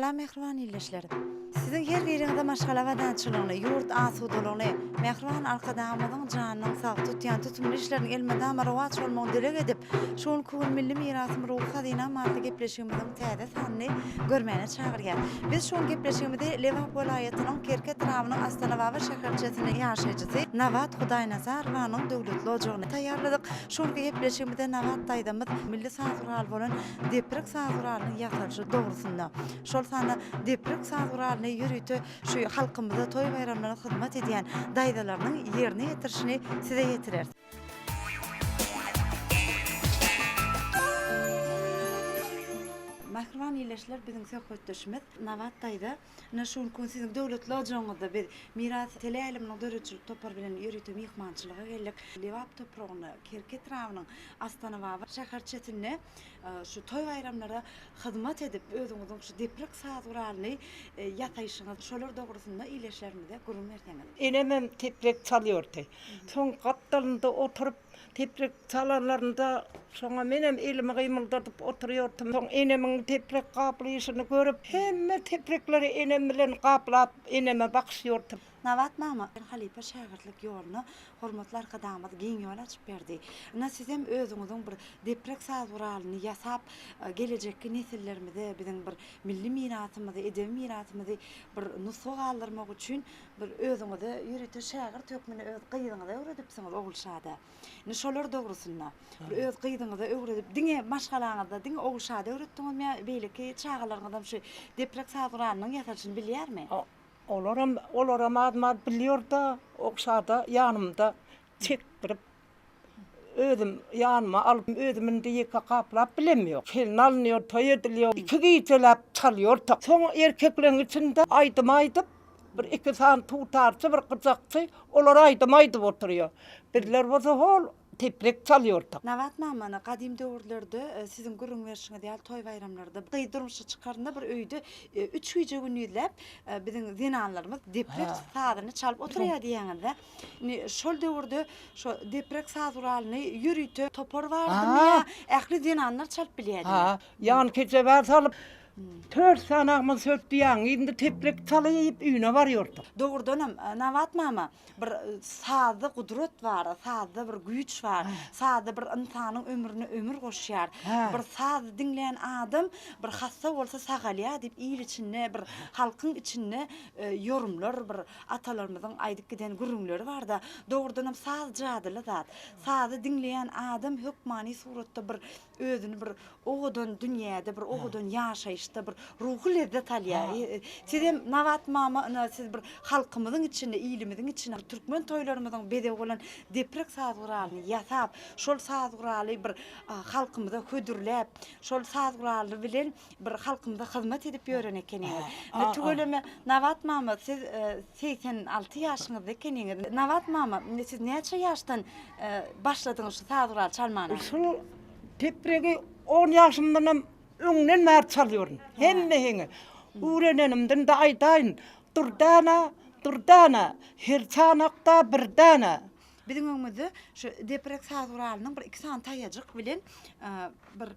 Salam mähriban ildeşler! Siziň her biriňize maşgala abadançylygyny, ýurt asudalygyny, mähriban Arkadagymyzyň janynyň sag, tutýan tutumly işleriniň elmydama rowaç bolmagyny dileg edip, şu günki gün Milli mirasym, ruhy hazynam atly gepleşigimiziň täze sanyny görmäne çagyrýar. Biz şu gün gepleşigimizi Lebap welaýatynyň Kerki etrabynyň Astanababa şäherçesiniň ýaşaýjysy Nabat Hudaýnazarowanyň döwletli ojagyny taýýarladyk. Şu günki gepleşigimizde Nabat daýzamyz milli saz guraly bolan deprek saz guralynyň ýasalyşy dogrusynda, şol sanda deprek saz guralyny ýörite şu halkymyza toý-baýramlara hyzmat edýän daýzalarynyň ýerine ýetirişini size ýetireris. Mähriban ildeşler biziň söhbetdeşimiz Nabat daýza ine şu günki gün siziň döwletli ojagyňyzda biz Miras teleýaýlymynyň döredijilik topary bilen ýörite myhmançylyga geldik. Lebap topragynda Kerki etrabynyň Astanababa şäherçesinde şu toý-baýramlara hyzmat edip, özüňiziň şu deprek saz guralyny ýasaýşyňyz, şolar dogrusynda ildeşlerimize gürrüň berseňiz. Enemem deprek çalýardy. Soň gapdalynda oturyp, deprek çalanlarynda şoňa menem elimi gymyldadyp oturýardym. Soň enemiň deprek gaplaýşyny görüp, hemme deprekleri enem bilen gaplap, eneme bakyşýardym. Nabat mama, halypa şägirtlik ýoluna hormatly Arkadagymyz giň ýol açyp berdi. Ynha sizem özüňiziň bir deprek saz guralyny ýasap, gelejekki nesillerimize biziň bir milli mirasymyzy, edebi mirasymyzy bir nusga galdyrmak üçin bir özüňize ýörite şägirt hökmünde öz gyzyňyza öwredipsiňiz Ogulşada. Indi şolar dogrusynda bir öz gyzyňyza öwredip, diňe maşgalaňyzda diňe Ogulşada öwretdiňizmi ýa beýleki çagalaryňyzam şu deprek saz guralynyň ýasalyşyny bilýärmi? Olaram, olaram az-maz bilýär-de, Ogşada ýanymda çekdirip, özüm ýanyma alyp, özüm indi ýeke gaplap bilemýok. Gelin alynýar, toý edilýär, iki gijeläp çalýar-da. Soň erkekleň içinde aýdym aýdyp, bir iki sany tutarçy, bir gyjakçy, olar aýdym aýdyp oturýar. Bizler bolsa hol Deprek çalýardyk. Nabat mamany gadym döwürlerde siziň gürrüň berşiňiz ýaly toý-baýramlarda gyz durmuşa çykarynda bir öýde üç gije-gündizläp biziň zenanlarymyz deprek sazyny çalyp oturýar diýýäňiz-dä. Indi şol döwürde şo deprek saz guralyny ýörite topar bardymy ýa ähli zenanlar çalyp bilýärdimi? Ha, ýan kejebä salyp, tört sany agmyz sökdüýäň, indi deprek çalyp öýüne barýardyk. Dogrudanam, Nabat mama, Bir sazda gudrat bar, sazda bir güýç bar. Sazda bir ynsanyň ömrüne ömür goşýar. Bir saz diňlän adam bir hassa bolsa sagalýar diýip il içinde bir halkyň içinde ýorumlar bir atalarymyzyň aýdyp giden gürrüňleri barda. Dogrudanam saz jadyly zat. Sazy diňleýän adam hökmany suratda bir özüni bir owadan dünýäde, bir owadan ýaşaýyşda bir ruhy lezzet alýar. Sizem Nabat mama ynha siz bir halkymyzyň içinde, ilimiziň içinde türkmen toýlarymyzyň bezegi bolan deprek saz guralyny ýasap, şol saz guraly bir halkymyza hödürläp, şol saz guraly bilen bir halkymyza hyzmat edip ýören ekeniňiz. Tüweleme Nabat mama siz 86 ýaşyňyzda ekeniňiz. Nabat mama siz näçe ýaşdan başladyňyz şu saz guraly çalmana? Şul depregi on ýaşymdanam öňden bäri çalýaryn. Hemme heňi. Öwrenenimden-de aýdaýyn. Durdana, Durdana, her çanakda bir dana. Biziň öňümizde şu deprek saz guralynyň bir iki sany taýajyk bilen bir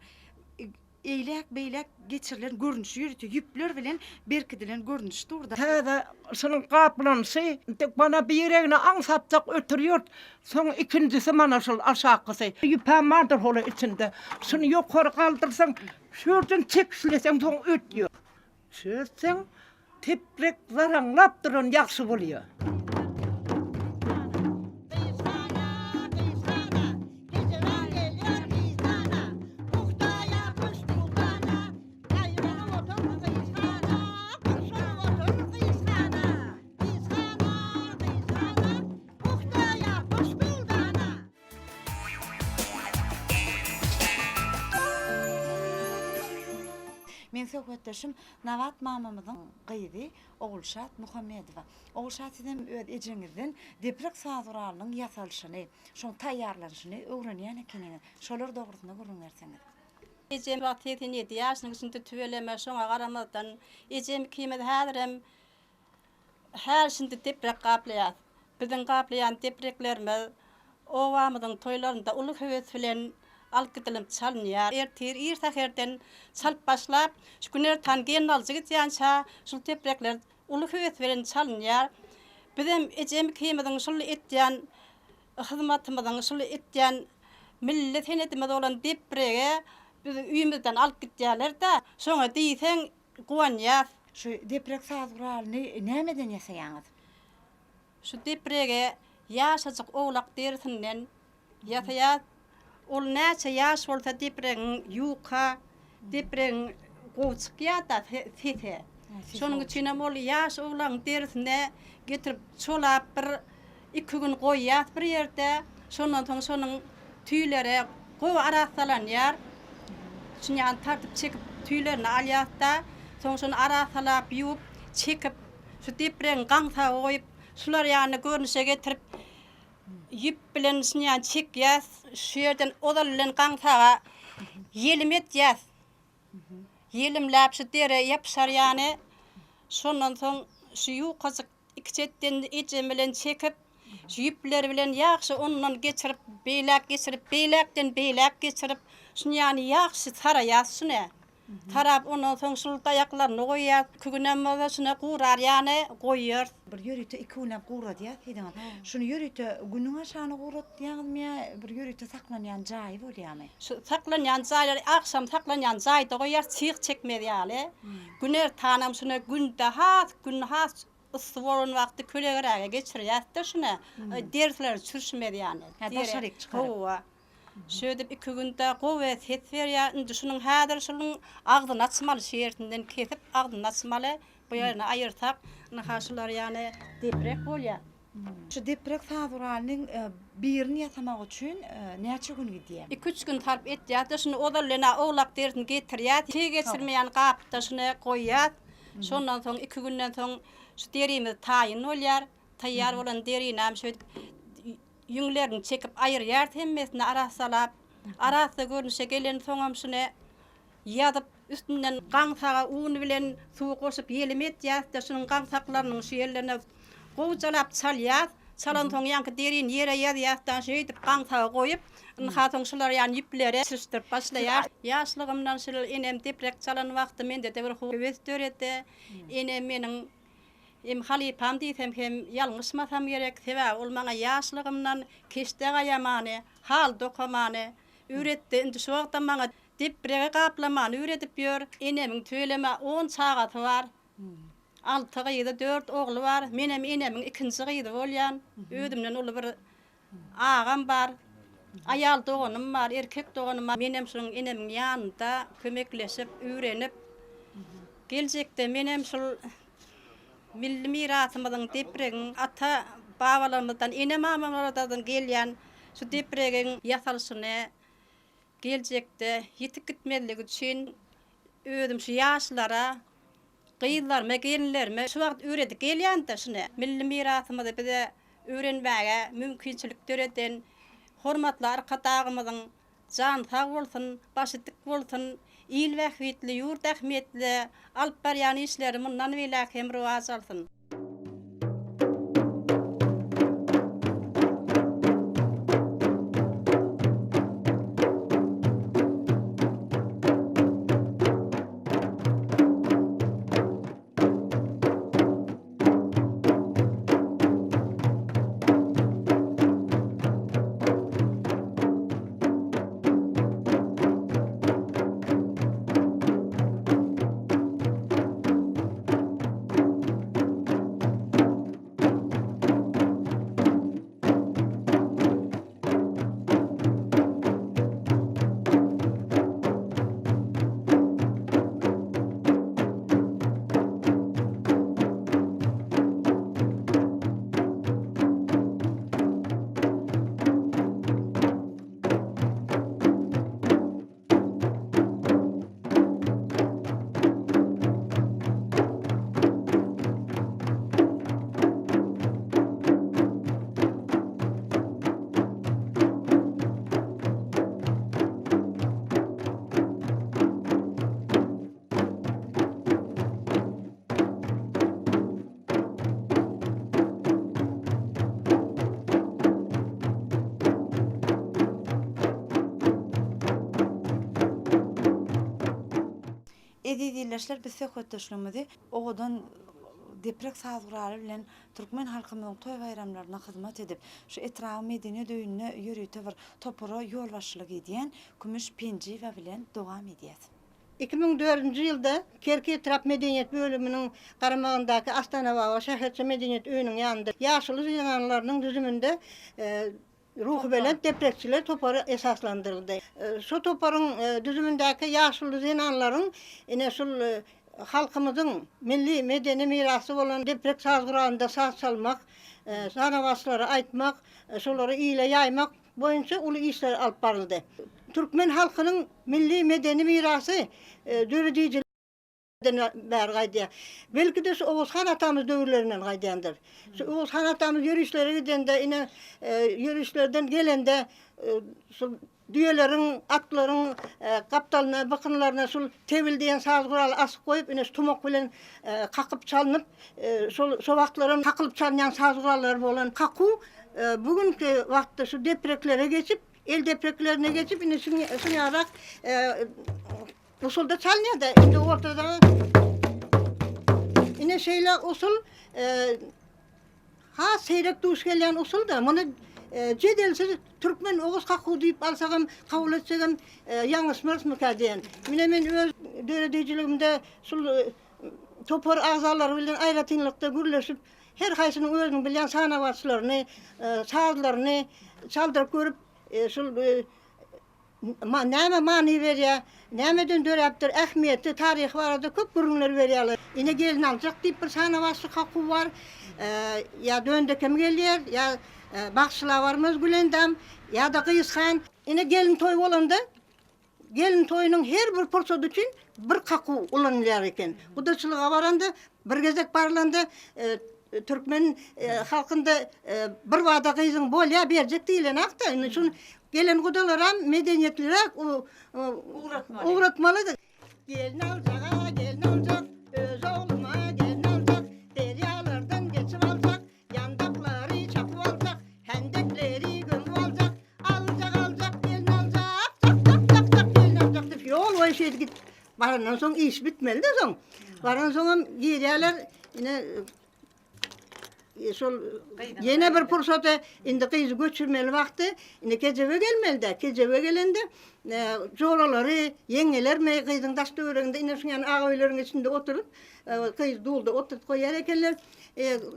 Eýläk-beýläk geçirilen görnüşi ýörite ýüpler bilen berkidilen görnüş dur-da. Täze şunuň gaplanyşy indi mana biregini aňsatjak ötürýär, soň ikinjisi mana şul aşakysy. Ýüpem bardyr hol içinde. Şuny ýokary galdyrsaň, şu ýerden çekişleseň soň ötýär. Şeýtseň Teprek zaraňlap duran ýagşy bolýa. Gyzhana, gyzhana, hijran gelýär yzdana, Pugta ýapyş dudana, Gaýgynyp otur gyzhana, Gurşalyp otur gyzhana, Gyzhana, gyzhana, Pugta ýapyş dudana. Meň söhbetdeşim Nabat mamamyzyň gyzy Ogulşat Muhammedowa. Ogulşat sizem öz ejeňizden deprek saz guralynyň ýasalyşyny, şoň taýýarlanyşyny öwrenýän ekeniňiz. Şolar dogrusynda gürrüň berseňiz. Ejem wagt 87 ýaşynyň içinde tüweleme şoňa garamazdan ejem ikimiz häzirem Häli şindi deprek gaplaýas. Biziň gaplaýan depreklerimiz obamyzyň toýlarynda uly höwes bilen. alyp gidilip çalynýar. Ertir ir säherden çalyp başlap, şu günortan gelnalyjy gidýänçä şul deprekler uly höwes bilen çalynýar. Bizem ejem ikimiziň şul etýän hyzmatymyzyň, şul etýän milli senedimiz bolan deprege bizi öýümizden alyp gidýärler-de, şoňa diýseň guwanýas. Şu deprek saz guralyny nämeden ýasaýaňyz? Şu depregi ýaşajyk owlak derisinden ýasaýas. Ol näçe ýaş bolsa depregiň ýuka, depregiň gowy çykýar-da sesi. Şonuň üçinem ol ýaş owlagyň derisine getirip çolap bir iki gün goýýas bir ýerde. Şondan soň şonuň tüýleri gowy arassalanýar. Şunýany tartyp çekip tüýlerini alýas-da, soň şony arassalap ýuwup, çekip Şu depregiň gaňsagy goýup, şular ýaly görnüşe getirip, ýüp bilen şuny ýaly çekýäs. Şu ýerden ozal bilen gaňsaga ýelim etýäs. Ýelimläp şu derä ýapyşar ýaly. Şondan soň şu ýukajyk iki çetden ejem bilen çekip, şu ýüpleri bilen ýagşy ondan geçirip, beýläk geçirip, beýläkden beýläk geçirip, şuny ýaly ýagşy saraýas şuny. Tarap ondan soň şul daýaklaryny goýýas. Iki günem bolsa şuna gurar ýany goýýarys. Bir ýörite iki günläp guradýas diýdiňiz. Şuny ýörite günüň aşagyna guratýaňyzmy ýa bir ýörite saklanýan jaýy bolýamy? Şu saklanýan jaýlar agşam saklanýan jaýda goýýas çyg çekmez ýaly. Günertanam şuna günde has gün has yssy bolan wagty kölegeräge geçirýäs-de şuna derisleri çürşmez ýaly. Hä daşaryk çykaryp. Hawa. Şöýdüp iki günde gowy ses berýär. Indi şunuň häzir şunuň agzyny açmaly, şu ýersinden kesip agzyny açmaly. Bu ýerini aýyrsak, ynha şular ýaly deprek bolýar. Şu deprek saz guralynyň birini ýasamak üçin näçe gün gidýär? Iki-üç gün sarp etýäs-de, şuny ozal bilen-ä owlak derisini getirýäs. Çyg geçirmeýän gapda şuny goýýas. Şondan soň iki günden soň şu derimiz taýyn bolýar. Taýýar bolan derinäm şöýdüp ýüňlerini çekip aýyrýarys hemmesini arassalap. Arassa görnüşe gelensoňam şuny ýazyp üstünden gaňsaga un bilen suwy goşup ýelim etýäs-de şunuň gaňsaklarynyň şu ýerlerine gowjalap çalýas. Çalansoň ýaňky derini ýere ýazýas-da şeýdip gaňsaga goýup, ynha soň şular ýaly ýüplere çirişdirip başlaýarys. Ýaşlygymdan şul enem deprek çalan wagty mende-de bir höwes döredi. Enem meniň Em halypam diýsem hem ýalňyşmasam gerek, sebäbi ol maňa ýaşlygymdan keşde gaýamany, haly dokamany öwretdi. Indi şu wagtam maňa depregi gaplamany öwredip ýör. Enemiň tüweleme on çagasy bar. Alty gyzy, dört ogly bar. Menem enemiň ikinji gyzy bolýan. Özümden uly bir Agam bar, aýal doganym bar, erkek doganym bar. Menem şunuň enemiň ýanynda kömekleşip, öwrenip, geljekde menem şul milli mirasymyzyň, depregiň ata babalarymyzdan, ene-mamalardan gelýän şu depregiň ýasalyşyny geljekde ýitip gitmezligi üçin özüm şu ýaşlara Gyzlaryma, gelinlerime şu wagt öwredip gelýän-de şuny. Milli mirasymyzy bize öwrenmäge mümkinçilik döreden hormatly Arkadagymyzyň jany sag bolsun, başy dik bolsun, il bähbitli, ýurt ähmiýetli alyp barýan işleri mundan beýläk hem rowaç alsyn. Eziz ildeşler biz söhbetdeşligimizi owadan deprek saz guraly bilen türkmen halkymyzyň toý-baýramlaryna hyzmat edip, şu etrabyň medeniýet öýünde ýörite bir topara ýolbaşçylyk edýän Kümüş Penjiýewa bilen dowam edýäs. 2004-nji ýylda Kerki etrap medeniýet bölüminiň garamagyndaky Astanababa şäherçe medeniýet öýüniň ýanynda ýaşuly zenanlarynyň düzüminde Ruhubelent deprekçiler topary esaslandyryldy. Şu toparyň düzümindäki ýaşuly zenanlaryň ine şul halkymyzyň milli medeni mirasy bolan deprek saz guralynda saz çalmak, sanawaçlary aýtmak, şolary ile ýaýmak boýunça uly işler alyp baryldy. Türkmen halkynyň milli medeni mirasy döredijilik bäri gaýdýar. Belki-de şu Oguz han atamyz döwürlerinden gaýdýandyr. Şu Oguz han atamyz ýörişlere gidende, ine, ýörişlerden gelende şul düýeleriň, atlaryň gapdalyna, bykynlaryna şul tebil diýen saz guraly asyp goýup, ine şu tumak bilen kakyp çalnyp, şol şo wagtlaram kakylyp çalynýan saz gurallary bolan kakuw bu günki wagtda şu depreklere geçip, el depreklerine geçip, ine şuňarak Usulda çalynýar-da, indi ortada ine şeýle usul has seýrek duş gelýän usul-da. Muny jedelsiz türkmen oguz kakuwy diýip alsagam, kabul etsegem ýalňyşmarysmyka diýen. Mine men öz döredijiligimde şul topar agzalary bilen aýratynlykda gürleşip, her haýsynyň özüniň bilýän sanawaçlaryny, sazlaryny çaldyryp görüp, şul Näme many berýär, nämeden döräpdir, ähmiýeti, taryhy barada köp gürrüňler berýärler. Ine gelin aljak diýip bir sanawaçly kakuw bar, ýa döndekem gelýär, ýa bagşyla barmaz Gülendam, ýa-da Gyzhan. Ine gelin toýy bolanda, gelin toýunyň her bir pursady üçin bir kakuw ulanylýar eken. Gudaçylyga baranda, bir gezek barlanda Türkmen halkynda bir bada gyzyň bolýa berjek diýilenakda, indi şuny gelen gudalaram medeniýetliräk ugratmaly. Gelin aljaga gelin aljak, öz ogluma gelin aljak, derýalardan geçip aljak, ýandaklary çapyp aljak, händekleri gömüp aljak, aljak aljak gelin aljak, jak jak jak jak gelin aljak diýip ýol boýy şeýdip gidip Barandan soň iş bitmeli-de soň. Baransoňam girýärler, ine şol ýene bir pursata indi gyzy göçürmeli wagty, indi kejebe gelmeli-de, kejebe gelende joralary, ýeňňelermi gyzyň daş-töwereginde ine şuň ýaly aga öýleriň içinde oturyp, gyzy dulda oturdyp goýýar ekenler.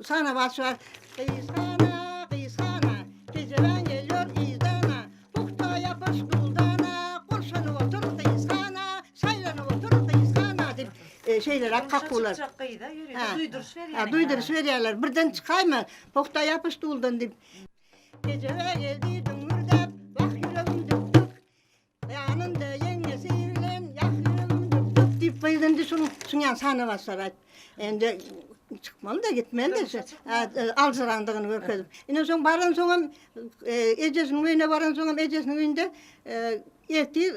Sanawaç bar. Gyz hana, gyz hana, kejebäň gelýär yzdana, Pugta ýapyş duldana, Gurşanyp otur gyzhana, Saýlanyp otur gyzhana diýip, şeýleräk kakuwlar. Çykjak gyza ýörite duýduryş berýär. Hä, duýduryş berýärler. Birden çykaýma, pugta ýapyş duldan diýip. Kejebe geldi düňňürdäp, Wah ýüregim dük-dük. Ýanynda ýeňňesi bilen, Ýah ýüregim dük-dük diýip, gyz indi şunuň şuň ýaly sana başlar aýt. Indi çykmaly-da, gitmeli-de, aljyrandygyny görkezip. Ine soň baransoňam Ejesiniň öýüne baransoňam ejesiniň öýünde ertir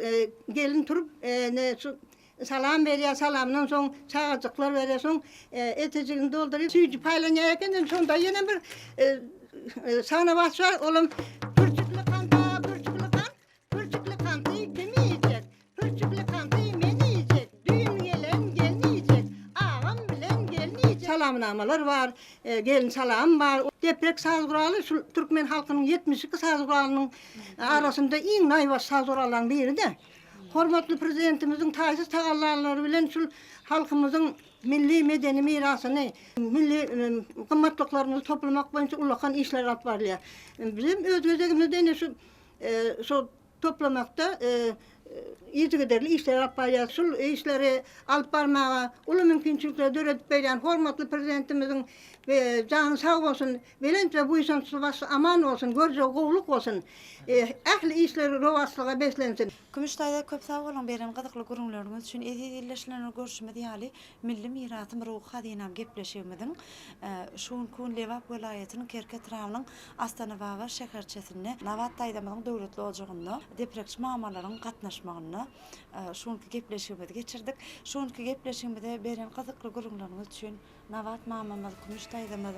gelin turup ne şu salam berýär, salamdan soň çagajyklar berýär, soň etejigini dolduryp süýji paýlanýar eken, indi şonda ýene bir sanawaç bar, olam pürçükli kanta, pürçükli kant, Pürçükli kanty kim iýjek? Pürçükli kanty men iýjek. Düýn gelen gelin iýjek. Agam bilen gelin iýjek. Salamnamalar bar, gelin salamy bar. Deprek saz guraly şul türkmen halkynyň 72 saz guralynyň arasynda iň naýbaşy saz gurallaryň biri-de. Hormatly Prezidentimiziň taýsyz tagallalary bilen şul halkymyzyň milli medeni mirasyny, milli gymmatlyklarymyzy toplamak boýunça ullakan işler alyp barylýar. Bizem öz gezegimizde ine şu Şol toplamakda yzygiderli işler alyp barýar. Şul işleri alyp barmaga uly mümkinçilikleri döredip berýän hormatly Prezidentimiziň jany sag bolsun, belent we buýsançly başy aman bolsun, görjegi gowulyk bolsun, ähli işleri rowaçlyga beslensin. Kümüş daýza köp sag boluň beren gyzykly gürrüňleriňiz üçin eziz ildeşlerimiz görşümiz ýaly Milli mirasym ruhy hazynam gepleşigimiziň şu günki gün Lebap welaýatynyň Kerki etrabynyň Astanababa şäherçesinde Nabat daýzamyzyň döwletli ojagynda deprekçi mamalaryň gatnaşmagynda şu günki gepleşigimizi geçirdik. Şu günki gepleşigimize beren gyzykly gürrüňleriňiz üçin Nabat mamamyz, Kümüş daýzamyz.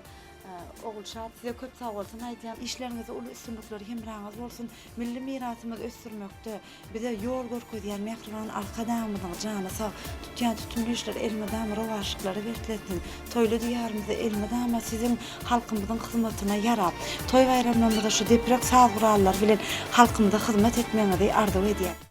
Ogulşat size köp sag bolsun aýdýan. Işleriňizde uly üstünlikler hemraňyz bolsun. Milli mirasymyzy ösdürmekde bize ýol görkezýän mähriban Arkadagymyzyň jany sag, tutýan tutumly işleri elmydama rowaçlyklara beslensin. Toýly Diýarymyzda elmydama siziň halkymyzyň hyzmatyna ýarap, toý-baýramlarymyzda şu deprek saz gurallary bilen halkymyza hyzmat etmegiňizi arzuw edýän.